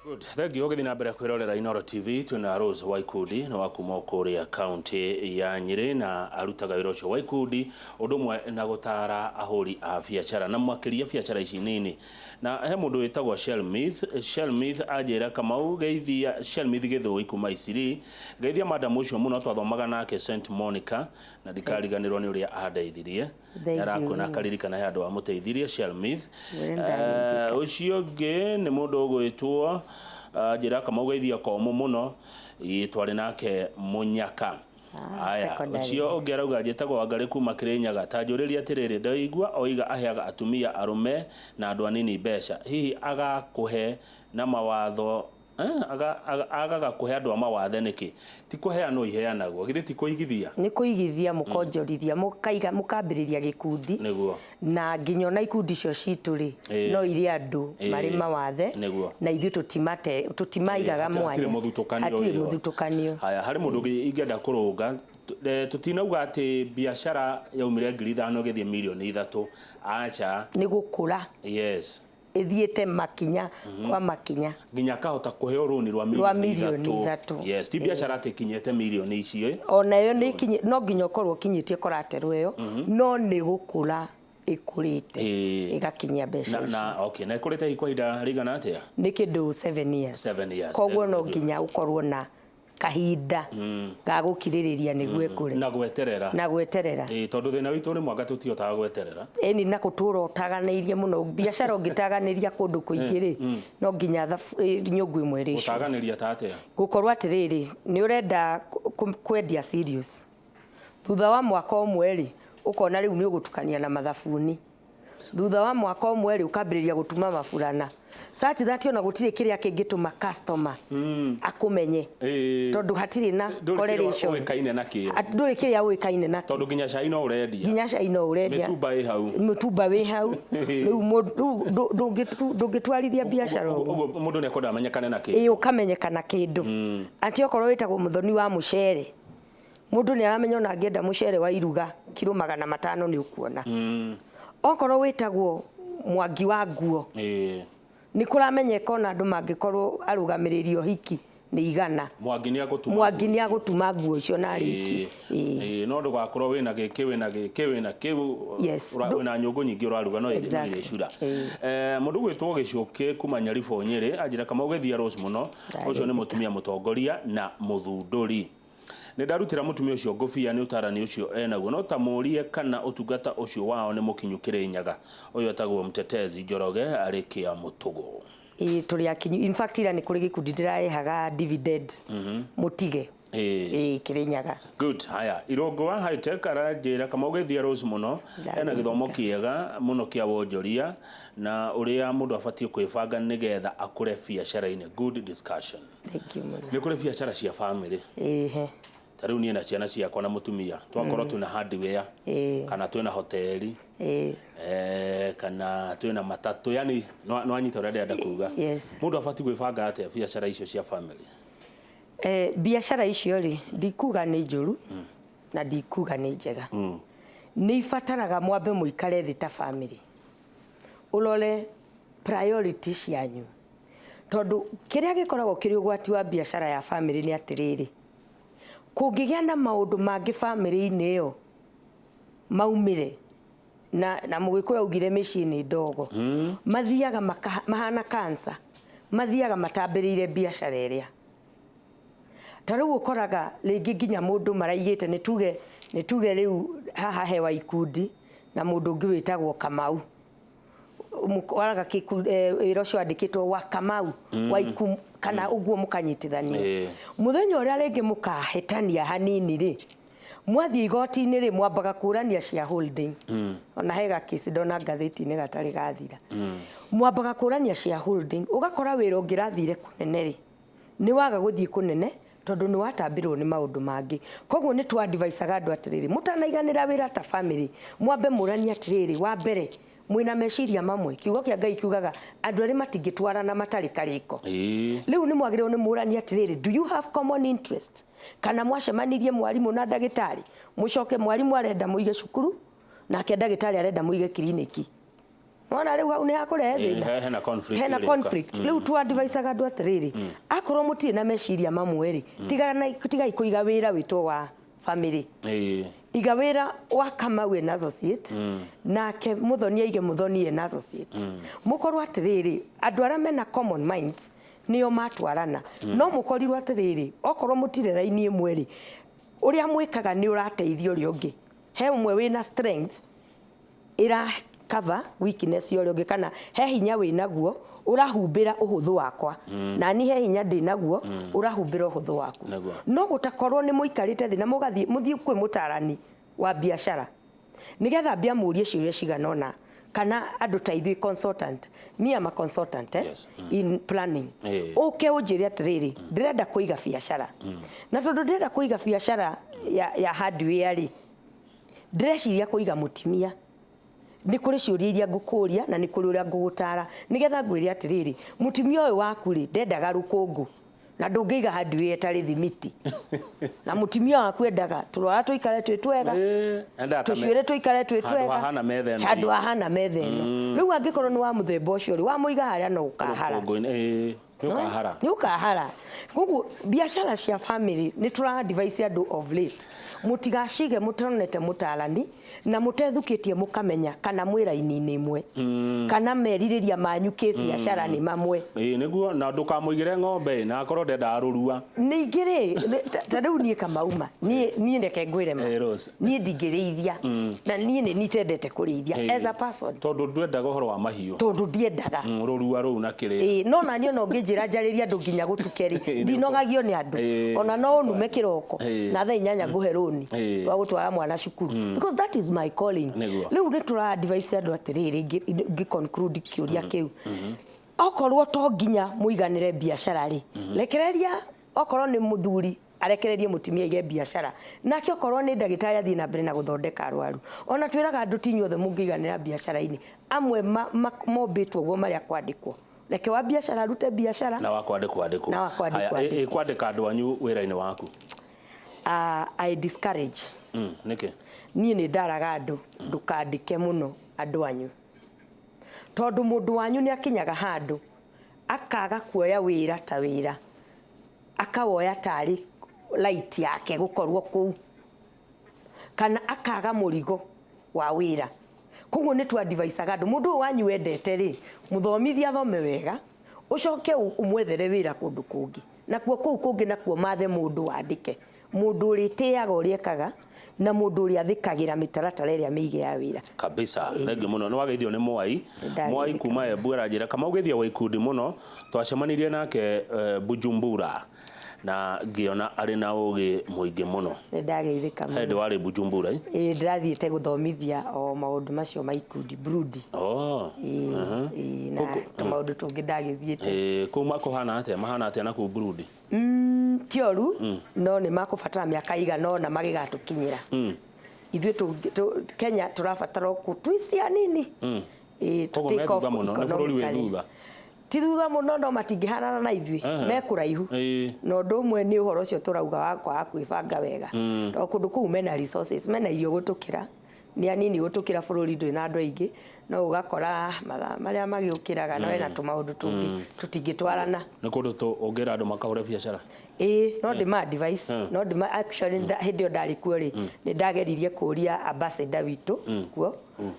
Good. Thank you. Ũgĩthiĩ na mbere kwĩrorera Inooro TV, twĩna Rose Waikundi nĩ wa kuma kũrĩa kaunti ya Nyĩrĩ, na arutaga wĩra ũcio wa ikundi ũndũ ũmwe na gũtara ahũri a biacara na makĩria biacara ici nini. Na he mũndũ wĩtagwo Shelmith. Shelmith anjĩra, "Kamau, geithia." Shelmith Gĩthũi kuma Isiri, "Geithia madam ũcio mũno, twathomaga nake St Monica na ndikariganĩrwo nĩ ũrĩa andeithirie." Thank you. Arakuona akaririkana he andũ amũteithirie Shelmith. Mwĩre nĩndageithĩka. Ũcio ũngĩ nĩ mũndũ ũgwĩtwo, njĩra, "Kamau, geithia komũ mũno." Ĩ, twarĩ nake Mũnyaka. Ah, Aya, secondary. Ũcio ũngĩ arauga, "Njĩtagwo Wangarĩ kuma Kĩrĩnyaga. Ta njũrĩrie atĩrĩrĩ, ndaigua oiga aheaga atumia, arũme na andũ anini mbeca. Hihi agakũhe na mawatho agaga kũhe andũ a mawathe nĩkĩ? Ti kũheanwo iheanagwo, githĩ ti kũigithia?" Nĩ kũigithia, mũkonjorithia, mũkaiga, mũkambĩrĩria gĩkundi. Na nginya ona ikundi icio citũ rĩ, no irĩ andũ marĩ mawathe na ithuĩ tũtimaigaga Hatirĩ mwanya. Mũthutũkanio Hatirĩ wĩho. Mũthutũkanio. Haya, harĩ mũndũ ũngĩ ingĩenda kũrũnga. Tũtinauga atĩ biacara yaumire 5,000 ĩgĩthiĩ mirioni 3, aca. Nĩ gũkũra. Ĩthiĩte makinya kwa makinya. Nginya akahota kũheo rũni rwa rwa mirioni mirioni 3. 3. Yes, ti biacara atĩ ikinyĩte mirioni icio. Ona ĩyo nĩ ikinyi, no nginya ũkorwo ũkinyĩtie collateral ĩyo, no nĩ gũkũra ĩkũrĩte ĩgakinyia mbeca na, icio. Na okay, na ĩkũrĩte hihi kwa ihinda rĩigana atĩa? Nĩ kĩndũ 7 years. 7 years. Koguo no nginya ũkorwo na kahinda ga gũkirĩrĩria nĩguo ĩkũre. Na gweterera. Na gweterera. Ĩĩ, tondũ thĩna witũ nĩ mwanga, tũtihotaga gweterera. Ĩni, na gũtũra ũtaganĩirie mũno. Biacara ũngĩtaganĩria kũndũ kũingĩ rĩ, no nginya nyũngũ ĩmwe ĩrĩcura. Gũtaganĩria ta atĩa? Gũkorwo atĩrĩrĩ, nĩ ũrenda kwendia cereals, thutha wa mwaka ũmwe rĩ, ũkona rĩu nĩ ũgũtukania na mathabuni. Thutha wa mwaka ũmwe rĩ, ũkambĩrĩria gũtuma maburana, such that ona gũtirĩ kĩrĩa kĩngĩtũma customer akũmenye, tondũ hatirĩ na Ndũrĩ kĩrĩa correlation. ũĩkaine nakĩo. Ndũrĩ kĩrĩa ũĩkaine nakĩo. Tondũ nginya cai no ũrendia. Nginya cai no ũrendia. Mĩtumba ĩ hau. Mũtumba wĩ hau. Rĩu rĩu ndũngĩtwarithia biacara ũguo. Ũguo mũndũ nĩ ekwenda amenyekane na kĩndũ. Ĩĩ, ũkamenyekana kĩndũ, atĩ okorwo wĩtagwo mũthoni wa mũcere, mũndũ nĩ aramenya ona angĩenda mũcere wa iruga kiro 500 nĩ ũkuona. Okorwo wĩtagwo mwangi wa nguo, nĩ kũramenyeka ona andũ mangĩkorwo arũgamĩrĩri ũhiki nĩ 100. Mwangi nĩ agũtuma. Mwangi nĩ agũtuma nguo icio na arĩki. Ĩĩ, no ndũgakorwo wĩna gĩkĩ, wĩna gĩkĩ, wĩna kĩu, wĩna nyũngũ nyingĩ ũraruga, no irĩcura. Mũndũ gwĩtwo Gĩcũkĩ kuma Nyaribũ Nyĩrĩ anjĩra, "Kamau, geithia Rose mũno, ũcio nĩ mũtumia mũtongoria na mũthundũri. Nĩ ndarutĩra mũtumia ũcio ngũbia nĩ ũtarani ũcio enaguo. No ta mũrie kana ũtungata ũcio wao nĩ mũkinyu Kĩrĩnyaga." Ũyũ etagwo Mtetezi Njoroge arĩ Kĩa Mũtũgũ. Ĩĩ, tũrĩ akinyu. In fact, ira nĩ kũrĩ gĩkundi ndĩraheaga dividend mũtige. Ĩĩ, Kĩrĩnyaga. Good. Haya, Irũngũ wa High-Tech aranjĩra, "Kamau, geithia Rose mũno. Ena gĩthomo kĩega mũno kĩa wonjoria na ũrĩa mũndũ abatiĩ kwĩbanga nĩgetha akũre biacara-inĩ. Good discussion." Thank you mũno. Nĩ kũrĩ biacara cia family. Ta rĩu niĩ na ciana ciakwa na mũtumia twakorwo twĩna hardware kana twĩna hoteli kana twĩna matatũ, yani nĩwanyita ũrĩa ndĩrenda kuga. Yes. Mũndũ abatiĩ gwĩbanga atĩa biacara icio cia family? Biacara icio rĩ, ndikuga nĩ njũru na ndikuga nĩ njega. Nĩ ibataraga mwambe mũikare thĩ ta family, ũrore priority cianyu, tondũ kĩrĩa gĩkoragwo kĩrĩ ũgwati wa biacara ya family nĩ atĩrĩrĩ, kũngĩgĩa na maũndũ mangĩ family-inĩ ĩyo maumĩre, na Mũgĩkũyũ augire mĩciĩ nĩ ndogo, mathiaga mahana cancer, mathiaga matambĩrĩire biacara ĩrĩa. Ta rĩu ũkoraga rĩngĩ nginya mũndũ maraigĩte, nĩ tuge rĩu haha hewa ikundi na mũndũ ũngĩ wĩtagwo Kamau, waraga wĩra ũcio wandĩkĩtwo wa Kamau wa iku kana ũguo, mũkanyitithanio. Mũthenya ũrĩa rĩngĩ mũkahĩtania hanini rĩ, mwathiĩ igoti-inĩ rĩ, mwambaga kũrania shareholding. Ona he gakĩci ndona ngathĩti-inĩ gatarĩ gathira. Mwambaga kũrania shareholding, ũgakora wĩra ũngĩrathire kũnene rĩ, nĩ waga gũthiĩ kũnene tondũ nĩ watambĩrwo nĩ maũndũ mangĩ. Koguo nĩ twa advisaga andũ atĩrĩrĩ, mũtanaiganĩra wĩra ta family, mwambe mũranie atĩrĩrĩ, wa mbere, mwĩna meciria mamwe? Kiugo kĩa Ngai kiugaga andũ erĩ matingĩtwarana matarĩ karĩko. Rĩu nĩ mwagĩrĩirwo nĩ mũranie atĩrĩrĩ, do you have common interest? Kana mwacemanirie mwarimũ na ndagĩtarĩ, mũcoke mwarimũ arenda mũige cukuru, nake ndagĩtarĩ arenda mũige kiriniki. Nona rĩu hau nĩ hakũrehe Ĩĩ, thĩna. hena conflict Hena ĩrĩũka. conflict. Rĩu tu advisaga andũ atĩrĩrĩ, akorwo mũtirĩ na meciria mamwe rĩ, tigai kũiga wĩra wĩtwo wa family. Iga wĩra wa Kamau and Associate, nake Muthoni aige Muthoni and Associate. Mũkorwo atĩrĩrĩ, andũ arĩa mena common minds nĩo matwarana. No mũkorirwo atĩrĩrĩ, okorwo mũtirĩ raini ĩmwe rĩ, ũrĩa mwĩkaga nĩ ũrateithia ũrĩa ũngĩ. He ũmwe wĩna strength ĩra cover weakness ya ũrĩa ũngĩ, kana he hinya wĩ naguo ũrahumbĩra ũhũthũ wakwa, na ni he hinya ndĩ naguo ũrahumbĩra ũhũthũ waku. Naguo. No gũtakorwo nĩ mũikarĩte thĩ na mũgathiĩ mũthiĩ kwĩ mũtarani wa biacara nĩgetha ambie amũrie ciũria cigana ũna, kana andũ ta ithuĩ consultant, me am a consultant, Yes. in planning. Ũke ũnjĩre atĩrĩrĩ, ndĩrenda kũiga biacara, na tondũ ndĩrenda kũiga biacara ya hardware rĩ, ndĩreciria kũiga mũtimia. Nĩ kũrĩ ciũria iria ngũkũria na nĩ kũrĩ ũrĩa ngũgũtara nĩgetha ngwĩre atĩrĩrĩ, mũtimia ũyũ waku rĩ, ndendaga rũkũngũ na ndũngĩiga hardware ĩtarĩ thimiti, na mũtimia waku endaga tũrwara tũikare twĩ twega, Endaga ta tũcuĩrĩ tũikare twĩ handũ twega, hahana metha ĩno. Handũ hahana metha ĩno. Rĩu angĩkorwo nĩ wa mũthemba ũcio rĩ, wamũiga harĩa no ũkahara. Rũkũngũ-inĩ, nĩ ũkahara. Nĩ ũkahara. Koguo biacara cia family nĩ tũra advise andũ of late, mũtigacige mũtonete mũtarani na mũtethukĩtie mũkamenya kana mwĩ raini-inĩ ĩmwe, kana merirĩria manyu kĩbiacara nĩ mamwe. Ĩĩ, nĩguo, na ndũkamũigĩre ng'ombe na akorwo ndendaga rũrua. Ningĩ rĩ, ta rĩu niĩ Kamauma, niĩ reke ngwĩre ma, Rose. Niĩ ndingĩrĩithia, na niĩ nĩ nitendete kũrĩithia as a person. Tondũ ndwendaga ũhoro wa mahiũ. Tondũ ndiendaga. Rũrua rũu na kĩrĩa. Ĩĩ, no naniĩ ona ũngĩnjĩra njarĩrie andũ nginya gũtuke rĩ, ndinogagio nĩ andũ. Ona no ũnume kĩroko, na thaa 8 ngũhe rũni rwa gũtwara mwana cukuru, because that is my calling. Nĩguo. Rĩu nĩ tũra advise andũ atĩrĩrĩ, ngĩ conclude kĩũria kĩu, okorwo to nginya mũiganĩre biacara rĩ, rekereria, okorwo nĩ mũthuri arekererie mũtumia aige biacara, nake okorwo nĩ ndagĩtarĩ athiĩ na mbere na gũthondeka arwaru. Ona twĩraga andũ ti inyuothe mũngĩiganĩra biacara-inĩ, amwe mombĩtwo ũguo marĩa kwandĩkwo, reke wa biacara arute biacara na wa kwandĩkwo andĩkwo. Na wa kwandĩkwo Haya, andĩkwo. ĩ kwandĩka andũ anyu wĩra-inĩ waku? I discourage. Nĩkĩ? Niĩ nĩ ndaraga andũ ndũkandĩke mũno andũ anyu, tondũ mũndũ wanyu nĩ akinyaga handũ akaga kuoya wĩra ta wĩra, akawoya tarĩ light yake gũkorwo kũu, kana akaga mũrigo wa wĩra. Koguo nĩ twa advisaga andũ, mũndũ ũyũ wanyu wendete rĩ, mũthomithie athome wega, ũcoke ũmwethere wĩra kũndũ kũngĩ, nakuo kũu kũngĩ nakuo mathe mũndũ wandĩke, mũndũ ũrĩtĩaga ũrĩa ekaga na mũndũ ũrĩa athĩkagĩra mĩtaratara ĩrĩa mĩige ya wĩra. Kabisa, thengiũ mũno. Nĩ wageithio nĩ Mwai. Nĩndageithĩka. Mwai kuma Embu aranjĩra kama ũgeithia wa ikundi mũno, twacemanirie nake Bujumbura na ngĩona arĩ na ũgĩ mũingĩ mũno. Nĩndageithĩka mũno. Hĩndĩ warĩ Bujumbura, eh? Ĩĩ, ndĩrathiĩte gũthomithia o maũndũ macio ma ikundi Burundi. Ĩĩ, ĩĩ, na tũmaũndũ tũngĩ ndagĩthiĩte. Kũu makũhana atĩa? Mahana atĩa na kũu Burundi? Ti oru, no nĩ makũbatara mĩaka ĩigana ũna magĩgatũkinyĩra. Ithuĩ Kenya tũrabatara o kũ twist hanini. Ĩĩ, to Koguo take me thutha off mũno, nĩ bũrũri wĩ economically. thutha. Ti thutha mũno, no matingĩhanana na ithuĩ, me kũraihu. Na ũndũ ũmwe nĩ ũhoro ũcio tũrauga wa kwaga kwĩbanga wega. Tondũ kũndũ kũu mena resources, mena irio gũtũkĩra, nĩ anini gũtũkĩra bũrũri ndũrĩ na andũ aingĩ, no ũgakora mathaa marĩa magĩũkĩraga na wena tũmaũndũ tũngĩ tũtingĩtwarana. Nĩ kũndũ ũngĩra andũ makahũre biacara? Ĩĩ, no ndĩma advice, no ndĩma actually hĩndĩ ĩyo ndarĩ kuo rĩ, nĩ ndageririe kũria ambassador witũ kuo,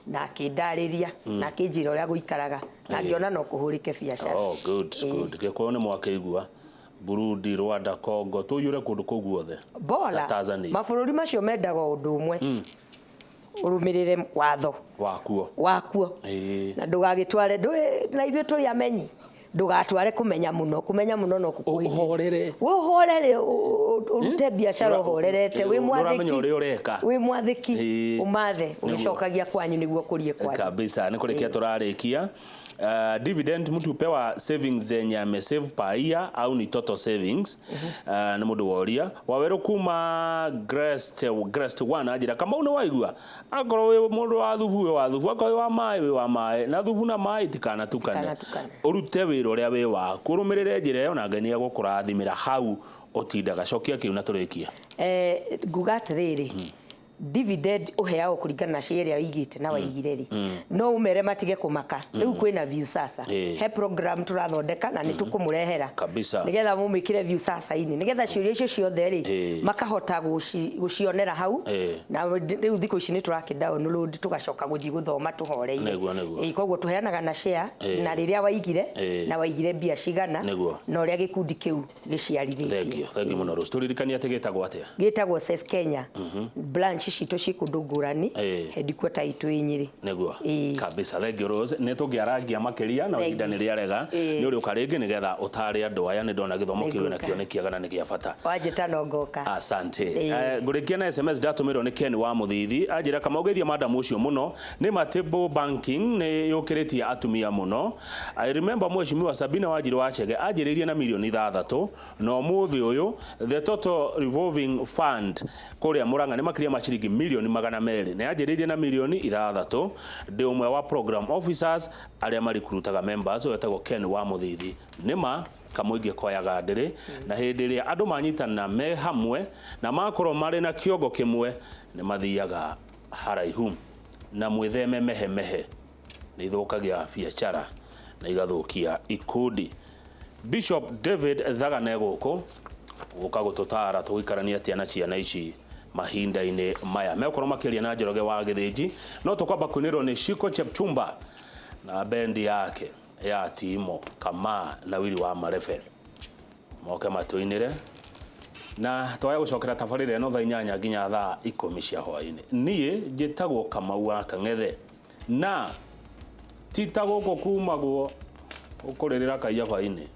na akĩndarĩria, na akĩnjĩra ũrĩa gũikaraga, na ngĩona no kũhũrĩke biacara. Oh, good, good. Gĩkũyũ nĩ mwakĩigua. Burundi, Rwanda, Congo, tũiyũre kũndũ kũu guothe. Bora, Na Tanzania. mabũrũri macio mendaga ũndũ ũmwe, ũrũmĩrĩre watho Wakuo. Wakuo. Na ndũgagĩtware, ndũĩ na ithuĩ tũrĩ amenyi, ndũgatware kũmenya mũno, kũmenya mũno no kũkũhĩtithia. Ũhorere. Ũhorere, ũrute biacara ũhorerete, wĩ Nĩũramenya mwathĩki. ũrĩa ũreka. Wĩ mwathĩki, ũmathe, Nĩguo. ũgĩcokagia kwanyu nĩguo kũrie kwanyu. Kabisa, nĩ kũrĩkia tũrarĩkia. Dividend mtu pewa savings zenye amesave per year au ni total savings? Nĩ mũndũ woria wawerũ kuma Grest one anjĩra Kamau nĩ waigua, akorwo wĩ mũndũ wa thubu wĩ wa thubu, akorwo wĩ wa maĩ wĩ wa maĩ, na thubu na maĩ itikanatukane. Itikanatukane. Ũrute wĩra ũrĩa wĩ waku, ũrũmĩrĩre njĩra ĩyo na Ngai nĩ egũkũrathimĩra hau ũtindaga. Cokia kĩu na tũrĩkie. Nguga atĩrĩrĩ, Dividend ũheagwo kũringana na share ĩrĩa ũigĩte na waigire rĩ, no ũmere matige kũmaka. Rĩu kwĩna Viusasa. He program tũrathondeka na nĩ tũkũmũrehera Kabisa. nĩgetha mũmĩkĩre Viusasa-inĩ, nĩgetha ciũria icio ciothe rĩ, makahota gũcionera hau. Na rĩu thikũ ici nĩ tũrakĩ download, tũgacoka gũthiĩ gũthoma tũhoreire. Nĩguo, nĩguo. Koguo tũheanaga na share na rĩrĩa waigire na waigire mbia cigana na ũrĩa gĩkundi kĩu gĩciarithĩtie. Thank you, thank you mũno, Rose. Tũririkanie atĩ gĩtagwo atĩa? Gĩtagwo CES Kenya. Branch citũ ciĩ kũndũ ngũrani. Headquarter itũ ĩ Nyĩrĩ. Nĩguo. Kabisa, thank you, Rose. Nĩ tũngĩarangia makĩria na Thank ihinda you. nĩ rĩarega. Nĩ ũrĩũka rĩngĩ nĩgetha ũtare andũ aya. Nĩ ndona gĩthomo kĩu Nĩngũka. nakĩo nĩ kĩega na nĩ gĩa bata. Wanjĩta no ngoka. Asante. Ngũrĩkia na SMS ndatũmĩrwo nĩ Ken wa Mũthithi, anjĩra kama ũgeithia madam ũcio mũno nĩ Matable Banking nĩ yũkĩrĩtie atumia mũno. I remember mheshimiwa Sabina Wanjiru wa Chege anjĩrĩirie na mirioni 6, na ũmũthĩ ũyũ the total revolving fund kũrĩa Murang'a nĩ makĩria ma ciringi mirioni 200, na yanjĩrĩirie na mirioni 6. Ndĩ ũmwe wa program officers arĩa marikurutaga members. Ũyũ etagwo Ken wa Mũthithi. Nĩma kamũingĩ koyaga ndĩrĩ, na hĩndĩ ĩrĩa andũ manyitana me hamwe na makorwo marĩ na kĩongo kĩmwe, nĩ mathiaga haraihu. Na mwĩtheme mehemehe, nĩ ithũkagia biacara na igathũkia ikundi. Bishop David Thagane gũkũ gũka gũtũtara tũgũikarania atĩa na ciana ici mahinda-inĩ maya megũkorwo makĩaria na Njoroge wa Gĩthĩnji. No tũkwamba kũinĩrwo nĩ Shiko Chepchumba na bendi yake ya Timo Kama na Wili wa Marebe, moke matũinĩre na twaya gũcokera tabarĩra ĩno thaa 8 nginya thaa 10 cia hwaĩ-inĩ. Niĩ njĩtagwo Kamau wa Kang'ethe, na ti ta gũkũ kumagwo ũkũrĩrĩra kaiyaba-inĩ.